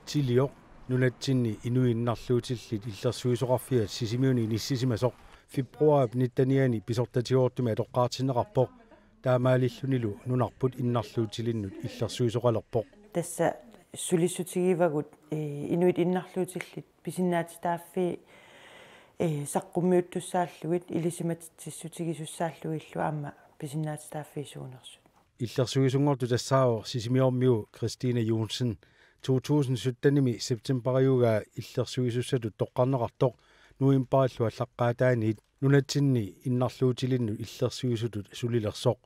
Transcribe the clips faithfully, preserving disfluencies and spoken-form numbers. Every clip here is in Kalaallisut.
Tilioq nunatsinni inuit innarluutillit illersuisoqarfiat Sisimiuni inissisimasoq februaarip nittenianni pisortatigoortumik atoqqaartinneqarpoq. Taamaalillunilu nunarput innarluutilinnut illersuisoqalerpoq. Tassa sulissutigivagut, eh, inuit innarluutillit pisinnaatitaaffii, eh, saqqummiuttussaallugit ilisimatitsissutigisussaallugillu aamma pisinnaatitaaffii suunersut. Illersuisunngortut tassaavoq Sisimiormiu Christine Johnsen to tusind syttenimi septembariugaa illersuisussatut toqqarneqartoq novembarillu aallaqqaataaniit nunatsinni innarluutilinnut illersuisutut sulilersoq.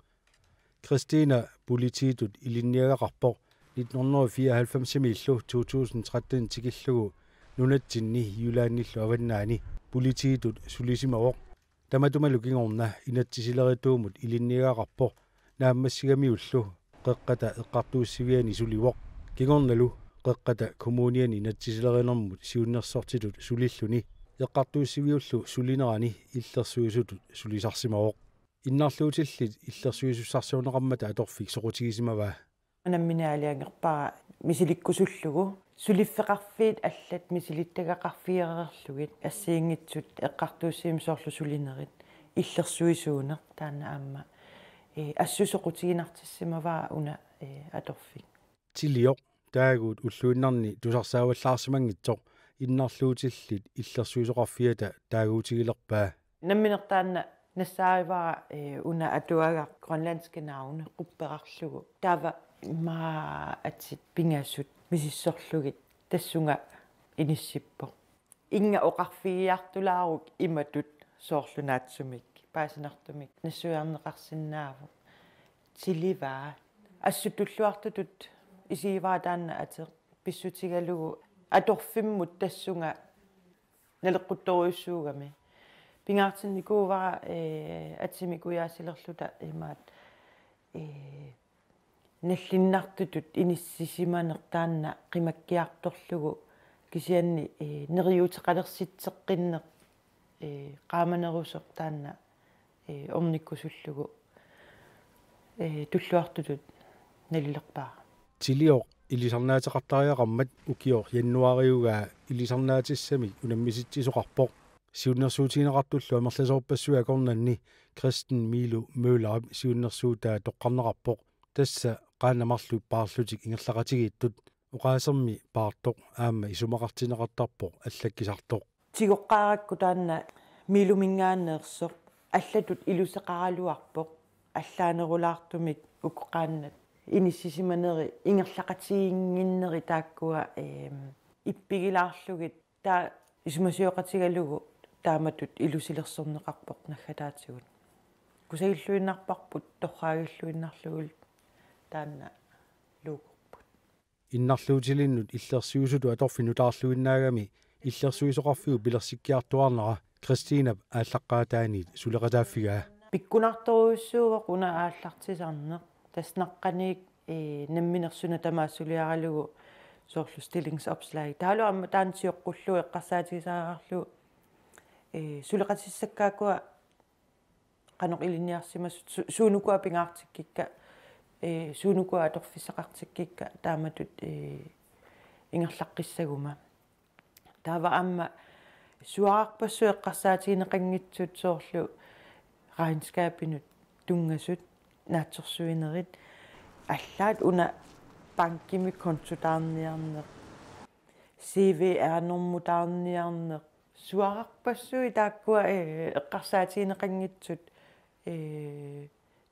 Christine politiitut ilinniagaqarpoq nitten hundrede fireoghalvfemsimiillu to tusind tretten tikillugu nunatsinni Jyllandillu Avannaani politiitut sulisimavoq. Tamatumalu kingorna inatsisilerituumut ilinniagaqarpoq naammassigamiullu Qeqqata Eqqartuussiviani sulivoq. Kingornalu Qeqqata Kommuniani inatsisilerinermut siunnersortitut sulilluni eqqartuussiviullu sulinerani illersuisutut sulisarsimavoq. Innarluutillit illersuisussarsiorneqarmata atorfik soqutigisimavaa. Nammineq aalajangerpara misilikkusullugu. Suliffeqarfiit allat misilittagaqarfigereerlugit assigiinngitsut eqqartuussivimmi soorlu sulinerit illersuisuuneq taanna aamma, eh, assut soqutiginartissimavaa una, eh, atorfik. Tilioq taaguut ulluinnarni tusarsaavallaarsimanngitsoq innarluutillit illersuisoqarfiata taaguutigilerpaa. Nammineq taanna nassaarivara, eh, una atuagaq grønlandske navne qupperarlugu. Taava immaqa atit pingasut misissorlugit tassunga inissippoq. Inga oqarfigiartulaaruk imatut soorlu naatsumik paasinartumik nassuiarneqarsinnaavoq. Tilivaa. Assut tulluartutut isigivara taanna ateq pissutigalugu atorfimmut tassunga naleqquttorujussuugami. Pingaartinnikuuara, eh, atimik ujaasilerluta imaat, eh, nallinnartutut inissisimaneq taanna qimakkiartorlugu kisianni, eh, neriuuteqalersitseqqinneq, eh, qaamanerusoq taanna, eh, ornikkusullugu, eh, tulluartutut nalilerpara. Tilioq ilisarnaateqartariaqarmat ukioq januaariugaa ilisarnaatissamik unammisitsisoqarpoq. Siunnersuutigineqartullu amerlasoorpassuit akornanni Christian Milo Møllerip siunnersuutaa toqqarneqarpoq. Tassa qaannat marluk paarlutik ingerlaqatigiittut. Oqaasermi paartoq aamma isumaqartinneqartarpoq allakkisartoq. Tigoqqaarakku taanna Miluminngaanneersoq allatut iluseqaraluarpoq, allaanerulaartumik uku qaannat inissisimaneri ingerlaqatigiinnginneri taakkua, eem, ippigilaarlugit, taava isumasioqatigalugu taamatut ilusilersorneqarpoq naggataatigut. Kusagilluinnarparput torraagilluinnarlugulu taanna logorput. Innarluutilinnut illersuisutut atorfik nutaarluinnaagami illersuisoqarfiup pilersikkiartuaarnera Christinap aallaqqaataaniit suleqataaffigaa. Pikkunartorujussuuvoq una aallartisarneq. Tassa naqqaniit, eh, nammineq suna tamaat suliaralugu soorlu stillingsopslag. Taavalu aamma taanna sioqqullugu eqqarsaatigisariaqarlugu, eh, suleqatissakka ukua qanoq ilinniarsimasut, su-, suunukua pingaartikkikka, eh, suunukua atorfissaqartikkikka taamatut, eh, ingerlaqqissaguma. Taava aamma suaarpassuit eqqarsaatigineqanngitsut soorlu regnskabinut tunngasut, naatsorsuinerit, allaat una bankimi kontotaarniarneq, C V R-normutaarniarneq, suaarpassuit taakkua, eh, eqqarsaatigineqanngitsut, eh,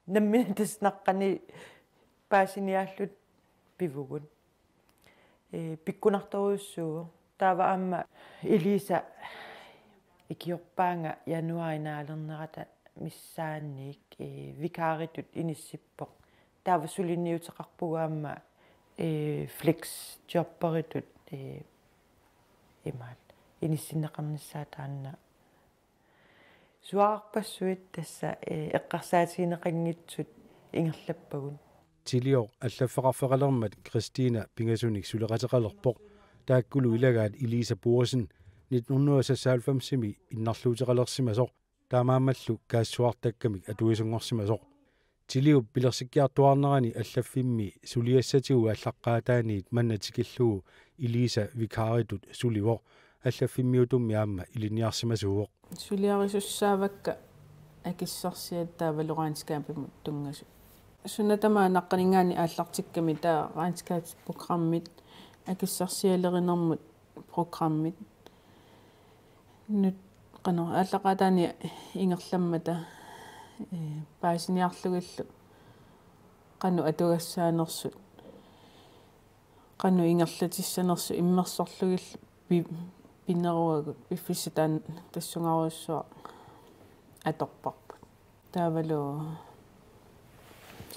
nammineq tassa naqqani paasiniaalluta pivugut. Eh, pikkunartorujussuuvoq. Taava aamma Elisa ikiorpaanga januaari naalernerata missaanniit, eh, vikaaritut inissippoq. Taava suliniuteqarpugut aamma, eh, flexjobberitut, eh, imaat inissinneqarnissaa taanna. Suaarpassuit tassa, eh, eqqarsaatigineqanngitsut ingerlappagut. Tilioq allaffeqarfeqalermat Christina pingasunik suleqateqalerpoq. Taakkulu ilagaat Elisa Borgersen nitten hundrede seksoghalvfemsimi innarluuteqalersimasoq. Taamaammallu kaassuartakkamik atuisunngorsimasoq. Tiliup pilersikkiartuaarnerani allaffimmi suliassatigut aallaqqaataaniit manna tikillugu Elisa vikaritut sulivoq, allaffimmiutummi aamma ilinniarsimasuuvoq. Suliarisussaavakka akissarsiat taavalu regnskabimut tunngasut. Suna tamaat naqqaninngaanniit aallartikkami taava regnskabsprogrammit akissarsialerinermut programmit. Nut qanoq aallaqqaataani ingerlammata, ee, paasiniarlugillu qanoq atugassaanersut, qanoq ingerlatissanersut immersorlugillu pi-, pineruagut piffissaq taanna tassungarujussuaq atorparput. Taavalu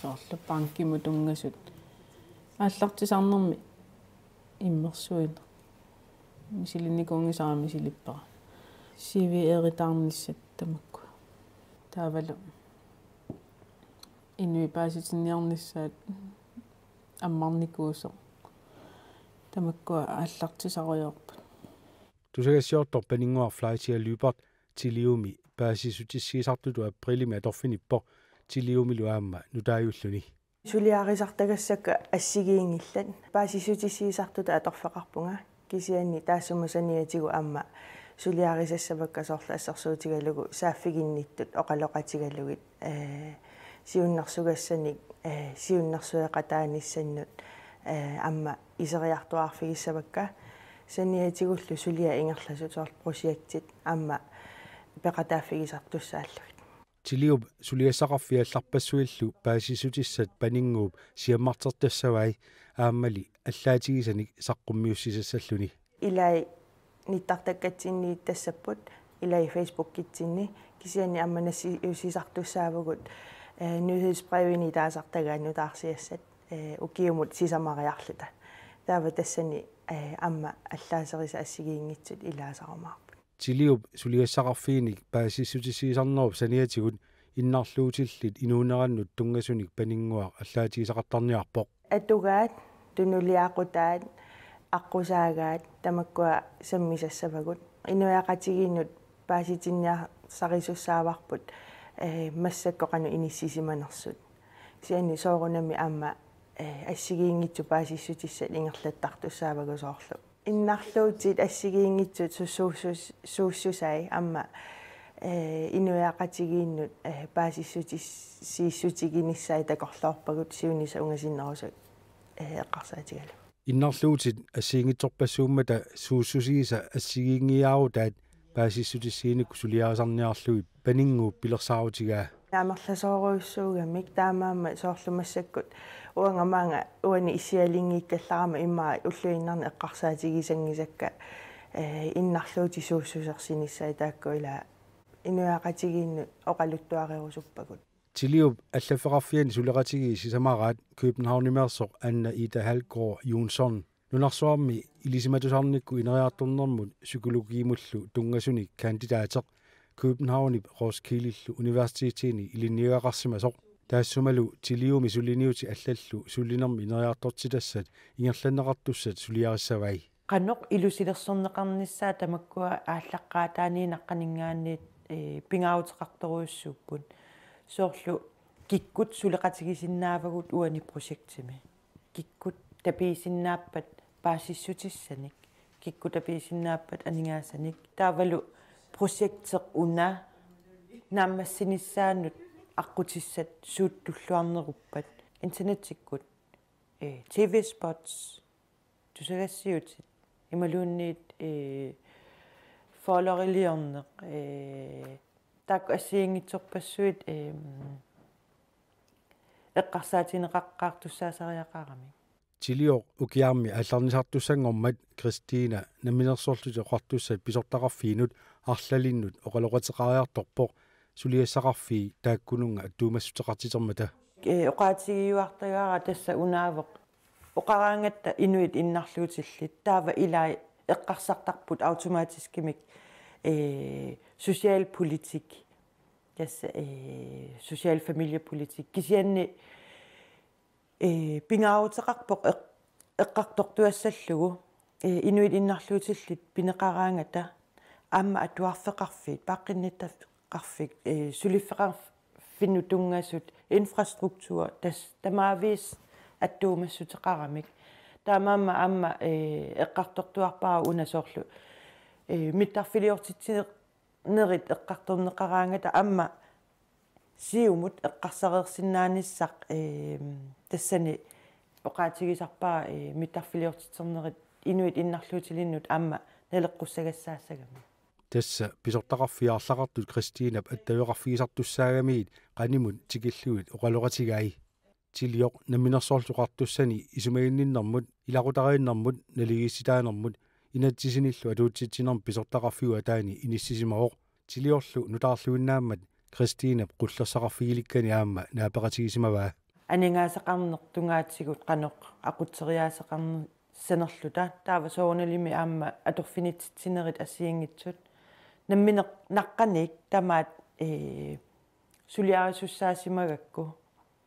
soorlu bankimut tunngasut aallartisarnermi immersuineq. Misilinnikuunngisara misilippara. C V-eritaarnissat tamakku. Taavalu inuit paasitinniarnissaat ammarnikuusoq. Tamakkua aallartisarujoorput. Tusagassiortoq Paninnguaq Fleischer Lyberth Tiliumi paasissutissiisartutut aprilimi atorfinippoq, Tiliumilu aamma nutaajulluni. Suliarisartagassakka assigiinngillat. Paasissutissiisartutut atorfeqarpunga. Kisianni taassuma saniatigut aamma suliarisassavakka, soorlu assersuutigalugu saaffiginnittut oqaloqatigalugit, ee, siunnersugassanik, ee, siunnersueqataanissannut, ee, aamma iseriartuaarfigissavakka. Saniatigullu suliat ingerlasut, soorlu projektit aamma peqataaffigisartussaallugit. Tiliup suliassaqarfik allarpassuillu paasissutissat Paninnguup siammartertassavai, aammali allaatigisanik saqqummiussisassalluni. Ilai nittartakkatsinniittassapput, ilai Facebookikkatsinni, kisianni aamma nassiussisartussaavugut, ee, nyhedsbrevini taasartagaat nutaarsiassat, ee, ukiumut sisamariarluta. Taava tassani, ee, aamma allaaserisat assigiinngitsut ilaasarumaarput. Tiliup suliassaqarfiinik paasissutissiisarnerup saniatigut innarluutillit inuunerannut tunngasunik Paninnguaq allaatigisaqartarniarpoq. Atugaat, tunuliaqutaat, aqqusaagaat, tamakkua sammisassavagut. Inuiaqatigiinnut paasitinniarsarisussaavarput, ee, massakkut qanoq inissisimanersut. Kisianni soorunami aamma, ee, assigiinngitsut paasissutissat ingerlattartussaavagut, soorlu innarluutit assigiinngitsut su-, suussus-, suussusai aamma, ee, inuiaqatigiinnut, ee, paasissutissiissutiginiassaat takorloorpagut siunissaq ungasinnerusut, ee, eqqarsaatigalugu. Innarluutit assigiinngitsorpassuummata suussusiisa assigiinngiiaarutaat paasissutissiinikut suliarisarniarlugit Paninnguup pilersaarutigaa. Amerlasoorujussuugamik, taamaammat soorlu massakkut uanga maanga uani issialinngiikkallarama immaqa ulluinnarni eqqarsaatigisanngisakka, ee, innarluutit suussusersinissaat taakku ilaa inuiaqatigiinnut oqaluttuarerusuppagut. Tiliup allaffeqarfiani suleqatigiit sisamaraat Københavnimeersoq Anna Ida Halgaard Jonsson. Nunarsuarmi ilisimatusarnikkut ineriartornermut psykologimullu tunngasunik kandidateq, Københavnip Roskildillu universitetini ilinniagaqarsimasoq. Taassumalu Tiliumi suliniutit allallu sulinermi ineriartortitassat ingerlanneqartussat suliarissavai. Qanoq ilusilersorneqarnissaat tamakkua aallaqqaataaniit naqqaninngaanniit, ee, pingaaruteqartorujussuupput. Soorlu kikkut suleqatigisinnaavagut uani projektimi. Kikkut tapiisinnaappat paasissutissanik, kikkut tapiisinnaappat aningaasanik. Taavalu projekteq una naammassinissaanut aqqutissat suut tulluarneruppat internettikkut, ee, T V-spots, tusagassiutit imaluunniit, ee, folderilerneq, ee, taakku assigiinngitsorpassuit, ee, eqqarsaatigineqaqqaartussaasariaqaramik. Tilioq ukiarmi aallarnisartussanngormat Kristina Namminersorlutik Oqartussat pisortaqarfiinut arlalinnut oqaloqateqariartorpoq suliassaqarfii taakkununnga attuumassuteqartitermata. Ee, oqaatigiuartagaara tassa unaavoq oqaraangatta inuit innarluutillit taava ilai eqqarsartarput automatiskimik, ee, socialpolitik. Tassa, ee, social familiepolitik. Kisianni, ee, pingaaruteqarpoq eq-, eqqartortuassallugu, ee, inuit innarluutillit pineqaraangata aamma atuarfeqarfiit, paaqqinnittaqarfik, ee, suliffeqarfinnut tunngasut, infrastruktur, tassa tamaviisa attuumassuteqaramik. Taamaammat aamma, eh, eqqartortuarpara una soorlu, eh, mittarfiliortitsinerit eqqartorneqaraangata aamma Siumut eqqarsareersinnaanissaq, eh, tassani oqaatigisarpara, eh, mittarfiliortitsernerit inuit innarluutilinnut aamma naleqqussagassaassagami. Tassa pisortaqarfiit arlaqartut Kristinap attaveqarfigisartussaagamigit qanimut tikillugit oqaloqatigai. Tilioq Namminersorlutik Oqartussani isumaginninnermut, ilaqutariinnermut, naligiissitaanermut inatsisinillu atuutsitsinermut pisortaqarfiup ataani inissisimavoq. Tiliorlu nutaarluinnaammat Kristinap qullersaqarfigilikkani aamma naapeqatigisimavaa. Aningaasaqarneq tungaatigut qanoq aqutseriaaseqarnissanerluta, taava soorunalimi aamma atorfinitsitsinerit assigiinngitsut. Nammineq naqqaniit tamaat, ee, suliarisussaasimagakku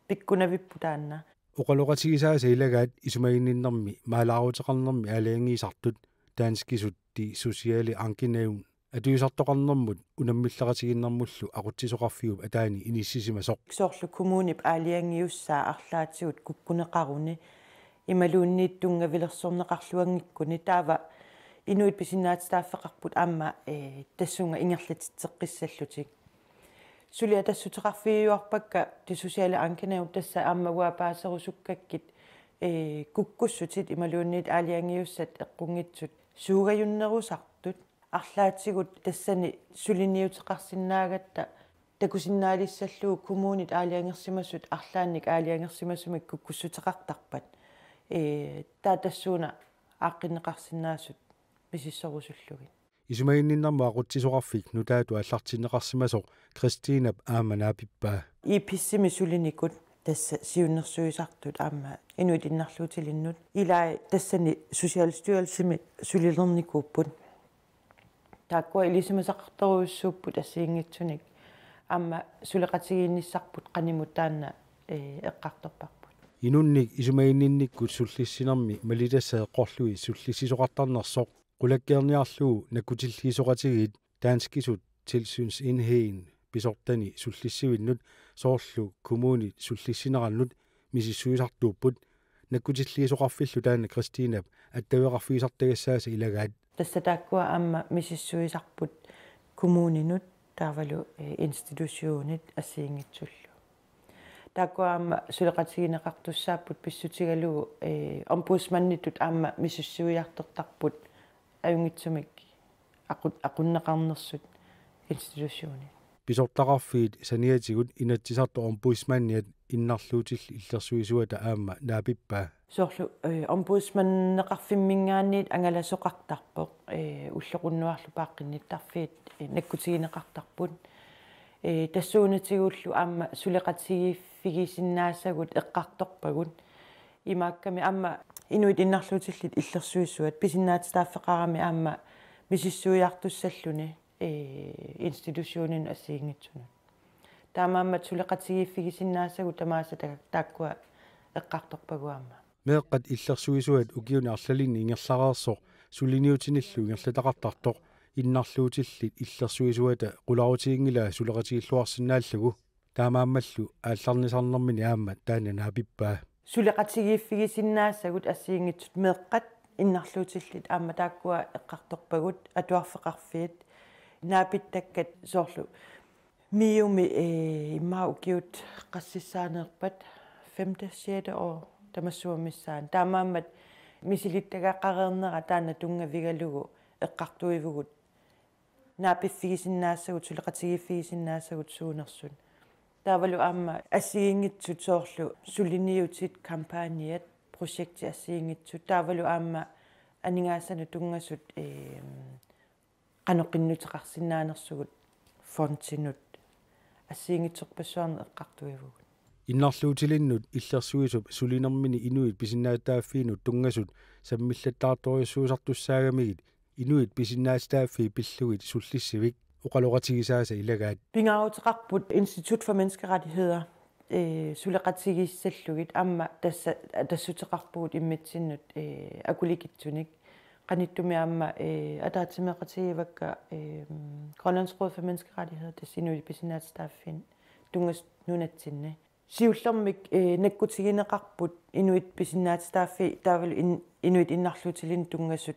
pikkunavipput taanna. Oqaloqatigisaasa ilagaat isumaginninnermi maalaaruteqarnermi aalajangiisartut danskisut De Sociale Ankenævn atuisartoqarnermut unammilleqatigiinnermullu aqutsisoqarfiup ataani inissisimasoq. Soorlu kommunip aalajangiussaa arlaatigut kukkuneqaruni imaluunniit tunngavilersorneqarluanngikkuni taava inuit pisinnaatitaaffeqarput aamma, eh, tassunga ingerlatitseqqissallutik. Suli atassuteqarfigiuarpakka De Sociale Ankenævn, tassa aamma uanga paaserusukkakkit, eh, kukkussutit imaluunniit aalajangiussat eqqunngitsut suugajunnerusartut arlaatigut tassani suliniuteqarsinnaagatta takusinnaalissallugu kommunit aalajangersimasut arlaannik aalajangersimasumik kukkussuteqartarpat, ee, taava tassuuna aaqqinneqarsinnaasut misissorusullugit. Isumaginninnermut aqutsisoqarfik nutaatut aallartinneqarsimasoq Kristinap aamma naapippaa. I P S-imi sulinikut tassa siunnersuisartut aamma inuit innarluutilinnut ilai tassani Socialstyrelsimi sulilernikuupput. Taakkua ilisimasaqartorujussuupput assigiinngitsunik aamma suleqatigiinnissarput qanimut taanna, ee, eqqartorparput. Inunnik isumaginninnikkut sullissinermi malitassat eqqorlugit sullissisoqartarnersoq qulakkeerniarlugu nakkutilliisoqatigiit danskisut tilsynsenheden pisortani sullissivinnut soorlu kommunit sullissinerannut misissuisartuupput. Nakkutilliisoqarfillu taanna Kristinap attaveqarfigisartagassaasa ilagaat. Tassa taakkua aamma misissuisarput kommuninut taavalu, eh, institutionit assigiinngitsullu. Taakkua aamma suleqatigineqartussaapput pissutigalugu, eh, ombudsmanditut aamma misissuiartortarput ajunngitsumik aqu-, aqunneqarnersut institutionit. Pisortaqarfiit saniatigut Inatsisartut Ombudsmandiat innarluutillit illersuisuata aamma naapippaa. Soorlu, eh, ombudsmandeqarfimminngaanniit angalasoqartarpoq, eh, ulloqunnuarlu paaqqinnittarfiit, eh, nakkutigineqartarput. Eh, tassuunatigullu aamma suleqatigiiffigisinnaasagut eqqartorpagut. Imaakkami aamma inuit innarluutillit illersuisuat pisinnaatitaaffeqarami aamma misissuiartussalluni, ee, institutioninut assigiinngitsunut. Taamaammat suleqatigiiffigisinnaasagut tamaasa ta-, taakkua eqqartorpagut aamma. Meeqqat illersuisuat ukiuni arlalinni ingerlareersoq suliniutinillu ingerlataqartartoq innarluutillit illersuisuata qularutiginngilaa suleqatigilluarsinnaallugu. Taamaammallu aallarnisarnermini aamma taanna naapippaa. Suleqatigiiffigisinnaasagut assigiinngitsut meeqqat innarluutillit aamma taakkua eqqartorpagut atuarfeqarfiit naapittakkat soorlu MIO-mi, eh, immaqa ukiut qassissaaneerpat femte, sjette år tamassuummissaani. Taamaammat misilittagaqareernera taanna tunngavigalugu eqqartuivugut naapiffigisinnaasagut, suleqatigiiffigisinnaasagut suunersut. Taavalu aamma assigiinngitsut soorlu suliniutit, kampagniat, projektit assigiinngitsut. Taavalu aamma aningaasanut tunngasut, eem, qanoq qinnuteqarsinnaanersugut fondinut assigiinngitsorpassuarnik eqqartuivugut. Innarluutilinnut illersuisup sulinermini inuit pisinnaatitaaffiinut tunngasut sammillattaartorujussuusartussaagamigit inuit pisinnaatitaaffii pillugit sullissivik oqaloqatigisaasa ilagaat. Pingaaruteqarput Institut for Menneskerettigheder, eh, suleqatigiissallugit aamma tassa atassuteqarpugut immitsinnut, eh, akulikitsunik. Qanittumi aamma, eh, ataatsimeeqatigiivakka, eh, Grønlands Råd for Menneskerettigheder, tassa inuit pisinnaatitaaffii tunngasut nunatsinni. Siullermik, eh, nakkutigineqarput inuit pisinnaatitaaffii taavalu in-, inuit innarluutilinnut tunngasut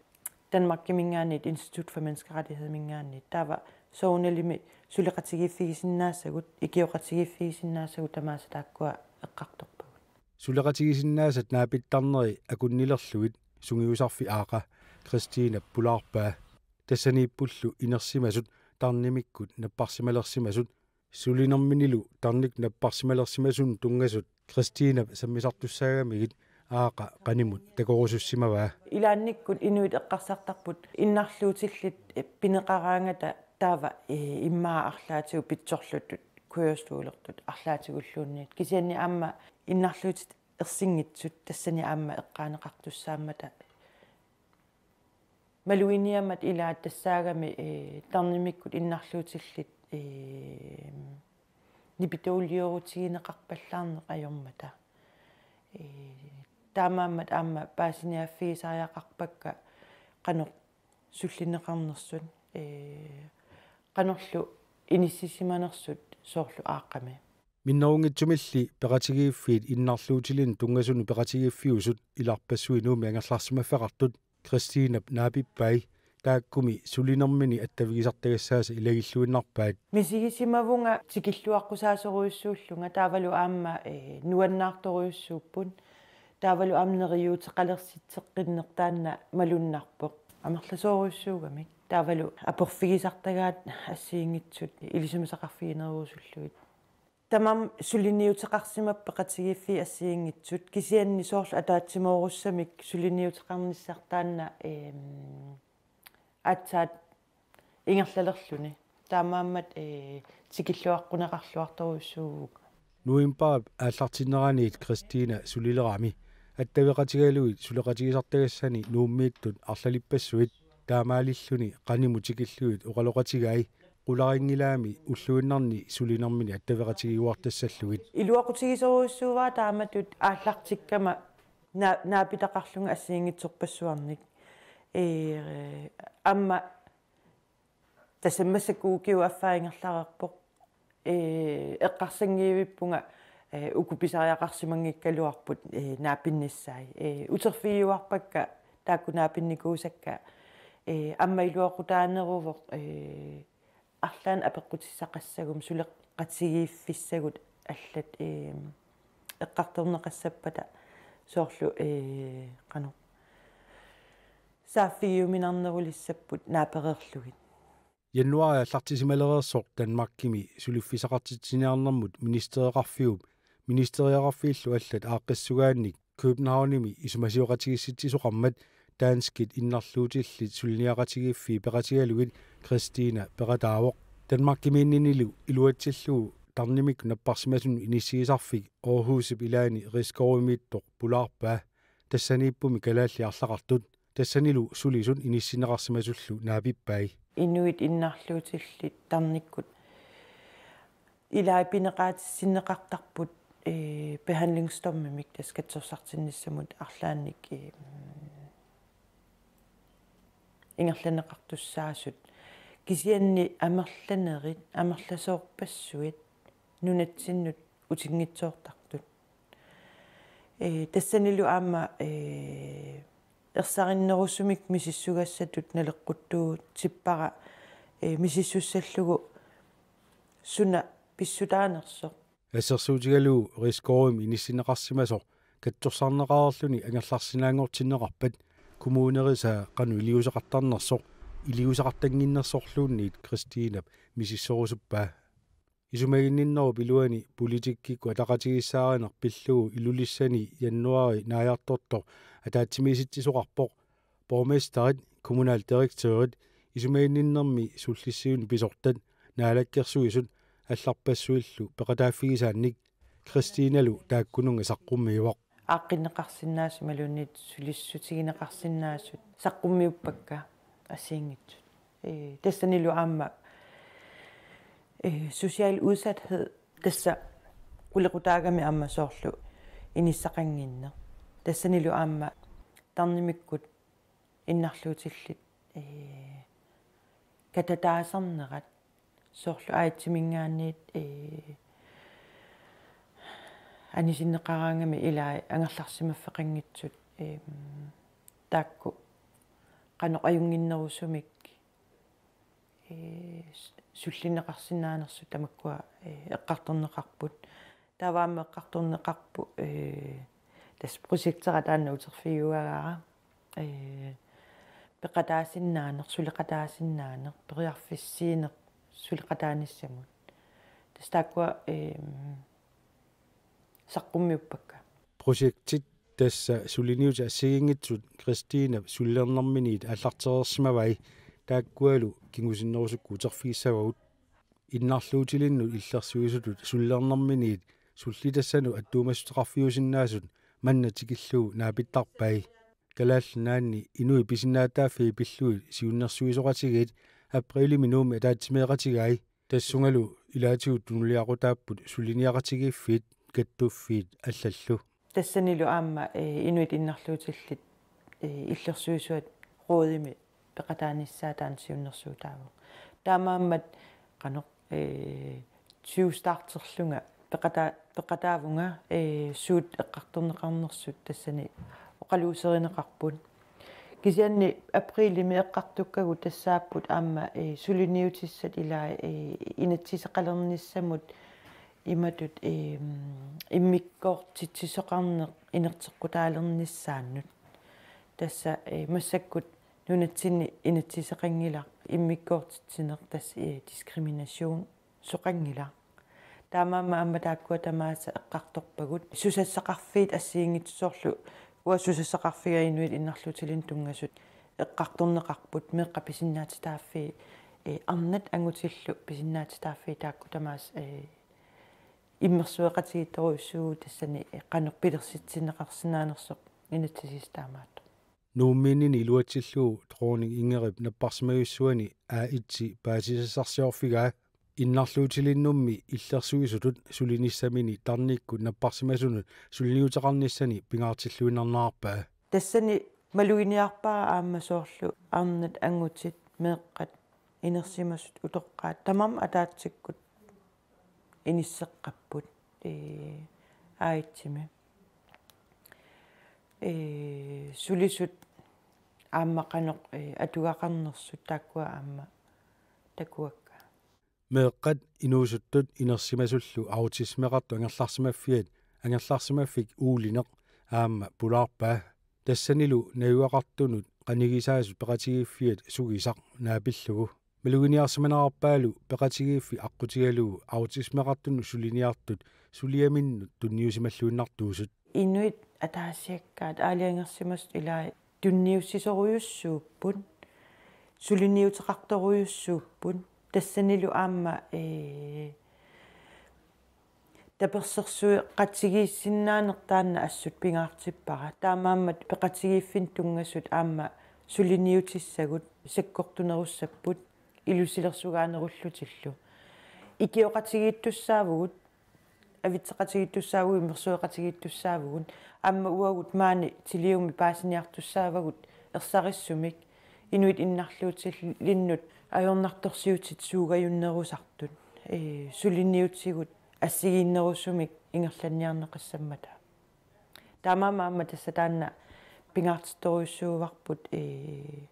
Danmarkiminngaanniit Institut for Menneskerettighediminngaanniit, taava soorunalimi suleqatigiiffigisinnaasagut, ikioqatigiiffigisinnaasagut tamaasa taakkua eqqartorpagut. Suleqatigisinnaasat naapittarneri akunnilerlugit sungiusarfik Aaqa Kristinap pulaarpaa. Tassaniippullu inersimasut tarnimikkut napparsimalersimasut, sulinerminilu tarnikkut napparsimalersimasunut tunngasut Kristinap sammisartussaagamigit Aaqa qanimut takorusussimavaa. Ilaannikkut inuit eqqarsartarput innarluutillit pineqaraangata taava, eh, immaqa arlaatigut pitsorlutut, kørestolertut arlaatigulluunniit. Kisianni aamma innarluutit ersinngitsut tassani aamma eqqaaneqartussaammata. Malugineqarmat ilaat tassaagami, eh, tarnimikkut innarluutillit, eh, nipituuliorutigineqarpallaarneq ajormata. Eh, taamaammat aamma paasiniaaffigisariaqarpakka qanoq sullinneqarnersut, eh, qanorlu inissisimanersut soorlu Aaqqami. Minnerunngitsumilli peqatigiiffiit innarluutilinnut tunngasunut peqatigiiffiusut ilarpassui Nuummi angerlarsimaffeqartut Kristinap naapippai, taakkumi sulinermini attavigisartagassaasa ilagilluinnarpaat. Misigisimavunga tikilluaqqusaasorujussuullunga taavalu aamma, eh, nuannaartorujussuupput. Taavalu aamma neriuuteqalersitseqqinneq taanna malunnarpoq. Amerlasoorujussuugamik. Taavalu aporfigisartagaat assigiinngitsut ilisimasaqarfiginerusullugit. Tamarmik suliniuteqarsimappat peqatigiiffiit assigiinngitsut, kisianni soorlu ataatsimoorussamik suliniuteqarnissaq taanna, ehm, aatsaat ingerlalerluni. Taamaammat, eh, tikilluaqquneqarluartorujussuuvugut. Novembarip aallartinneraniit Kristina sulilerami attaveqatigalugit suleqatigisartagassani Nuummiittut arlalippassuit taamaalilluni qanimut tikillugit oqaloqatigai qularinngilaami ulluinnarni sulinermini attaveqatigiuartassallugit. Iluaqutigisorujussuuara taamatut aallartikkama na-, naapitaqarlunga assigiinngitsorpassuarnik. Ee, aamma tassa massakkut ukiup affaa ingerlareerpoq. Ee, eqqarsanngivippunga, ee, uku pisariaqarsimanngikkaluarput, ee, naapinnissaat. Ee, uterfigiuarpakka taakku naapinnikuusakka. Ee, aamma iluaqutaaneruvoq, ee, arlaannik apeqqutissaqassaguma suleqatigiiffissagut allat, ee, eqqartorneqassappata soorlu, ee, qanoq saaffigiuminarnerulissapput naapereerlugit. Januaari aallartisimalereersoq Danmarkimi suliffissaqartitsiniarnermut ministereqarfiup, ministeriaqarfiillu allat aaqqissugaannik Københavnimi isumasioqatigiissitsisoqarmat danskit innarluutillit suliniaqatigiiffiit peqatigalugit Kristina peqataavoq. Danmarkimiinninilu iluatsillugu tarnimikkut napparsimasunut inissiisarfik Aarhusip ilaani Rigskovimiittoq pulaarpaa. Tassaniippumi kalaallit arlaqartut. Tassanilu sulisut inissinneqarsimasullu naapippai. Inuit innarluutillit tarnikkut ilai pineqaatissinneqartarput, ee, behandlingsdommimik tassa katsorsartinnissamut arlaannik, ee, ingerlanneqartussaasut. Kisianni amerlanerit, amerlasoorpassuit nunatsinnut utinngitsoortartut. Ee, tassanilu aamma, ee, ersarinnerusumik misissugassatut naleqquttuutippara, ee, misissussallugu suna pissutaanersoq. Assersuutigalugu Rigskovimi inissinneqarsimasoq katsorsarneqareerluni angerlarsinaanngortinneqarpat kommunerisaa qanoq iliuuseqartarnersoq iliuuseqartannginnersorluunniit Kristinap misissorusuppaa. Isumaginninnerup iluani politikkikkut ataqatigiissaarineq pillugu Ilulissani januaari naajartortoq ataatsimiisitsisoqarpoq. Borgmesterit, kommunaldirektørit, isumaginninnermi sullissiuini pisortat, naalakkersuisut allarpassuillu peqataaffigisaannik Kristinalu taakkununnga saqqummiivoq. Aaqqinneqarsinnaasut imaluunniit sulissutigineqarsinnaasut saqqummiuppakka assigiinngitsut. Ee, tassanilu aamma, ee, social udsathed, tassa qulequtaagami aamma soorlu inissaqannginneq. Tassanilu aamma tarnimikkut innarluutillit, ee, katataasarnerat soorlu AIDS-iminngaanniit, ee, Anisinneqaraangami ilai angerlarsimaffeqanngitsut, eem, taakku qanoq ajunnginnerusumik, ee, s-, sullinneqarsinnaanersut tamakkua, ee, eqqartorneqarput. Taava aamma eqqartorneqarpoq, ee, tassa projektera taanna uterfigiuaagaara, ee, peqataasinnaaneq, suleqataasinnaaneq, periarfissiineq suleqataanissamut. Tassa taakkua, eem, saqqummiuppakka. Projektit, tassa suliniutit assigiinngitsut Kristinap sulilernerminiit aallartereersimavai, taakkualu kingusinnerusukkut uterfigissavagut. Innarluutilinnut illersuisutut sulilernerminiit sullitassanut attuumassuteqarfiusinnaasut manna tikillugu naapittarpai. Kalaallit Nunaanni inuit pisinnaatitaaffii pillugit siunnersuisoqatigiit aprilimi Nuummi ataatsimeeqatigai, tassungalu ilaatigut tunuliaqutaapput suliniaqatigiiffiit, kattuffiit allallu. Tassanilu aamma, ee, inuit innarluutillit, ee, illersuisuat rådimi peqataanissaa taanna siunnersuutaavoq. Taamaammat qanoq, ee, tyve starterlunga peqata-, peqataavunga, ee, suut eqqartorneqarnersut tassani oqaluuserineqarput. Kisianni aprilimi eqqartukkagut tassaapput aamma, ee, suliniutissat ilai, ee, inatsiseqalernissamut imatut, ee, immikkoortitsisoqarneq inerteqqutaalernissaannut. Tassa, ee, massakkut nunatsinni inatsiseqanngilaq immikkoortitsineq, tassa, ee, diskrimination soqanngilaq. Taamaammat aamma taakkua tamaasa eqqartorpagut. Susassaqarfiit assigiinngitsut, soorlu uanga susassaqarfiga inuit innarluutilinnut tunngasut eqqartorneqarput, meeqqat pisinnaatitaaffii, ee, arnat angutillu pisinnaatitaaffii taakku tamaasa, ee, immersueqatigiittorujussuuvugut tassani, ee, qanoq pilersitsinneqarsinnaanersoq inatsisissaq taamaattoq. Nuummiinnini iluatsillugu Dronning Ingridip napparsimajussuani A et paasisassarsiorfigaa, innarluutilinnummi illersuisutut sulinissamini tarnikkut napparsimasunut suliniuteqarnissani pingaartilluinnarnerarpaa. Tassani maluginiarpara aamma soorlu arnat angutit, meeqqat, inersimasut, utoqqaat, tamarmik ataatsikkut inisseqqapput, ee, A et-imi. Ee, sulisut aamma qanoq, ee, atugaqarnersut taakkua aamma takuakka. Meeqqat, inuusuttut, inersimasullu autismeqartut angerlarsimaffiat, angerlarsimaffik uulineq aamma pulaarpaa. Tassanilu najugaqartunut qanigisaasut peqatigiiffiat sugisaq naapillugu. Maluginiarsimanerarpaalu peqatigiiffik aqqutigalugu autismeqartunut suliniartut suliaminnut tunniusimalluinnartuusut. Inuit ataasiakkaat aalajangersimasut ilai tunniussisorujussuupput, suliniuteqartorujussuupput, tassanilu aamma, ee, tapersersueqatigiissinnaaneq taanna assut pingaartippara. Taamaammat peqatigiiffinnut tunngasut aamma suliniutissagut sakkortunerussapput ilusilersugaanerullutillu. Ikioqatigiittussaavugut, avitseqatigiittussaavugut, immersueqatigiittussaavugut, aamma uagut maani Tiliumi paasiniartussaavagut ersarissumik inuit innarluutilinnut ajornartorsiutitut suugajunnerusartut, ee, suliniutigut assigiinnerusumik ingerlanniarneqassammata. Taamaammat aamma tassa taanna pingaartittorujussuuvarput, ee,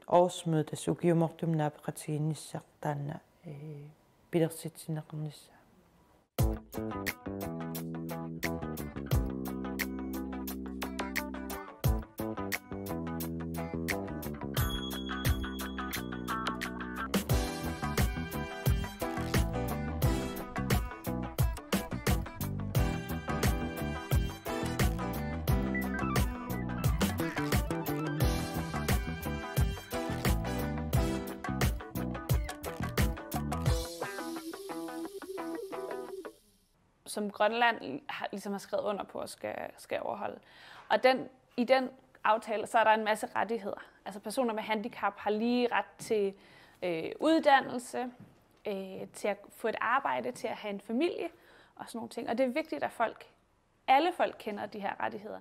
årsmøde, tassa ukiumoortumik naapeqatigiinnissaq taanna, ee, pilersitsinneqarnissaa. Som Grønland har, ligesom har skrevet under på og skal, skal overholde. Og den, i den aftale, så er der en masse rettigheder. Altså, personer med handicap har lige ret til, øh, uddannelse, øh, til at få et arbejde, til at have en familie og sådan nogle ting. Og det er vigtigt, at folk, alle folk kender de her rettigheder.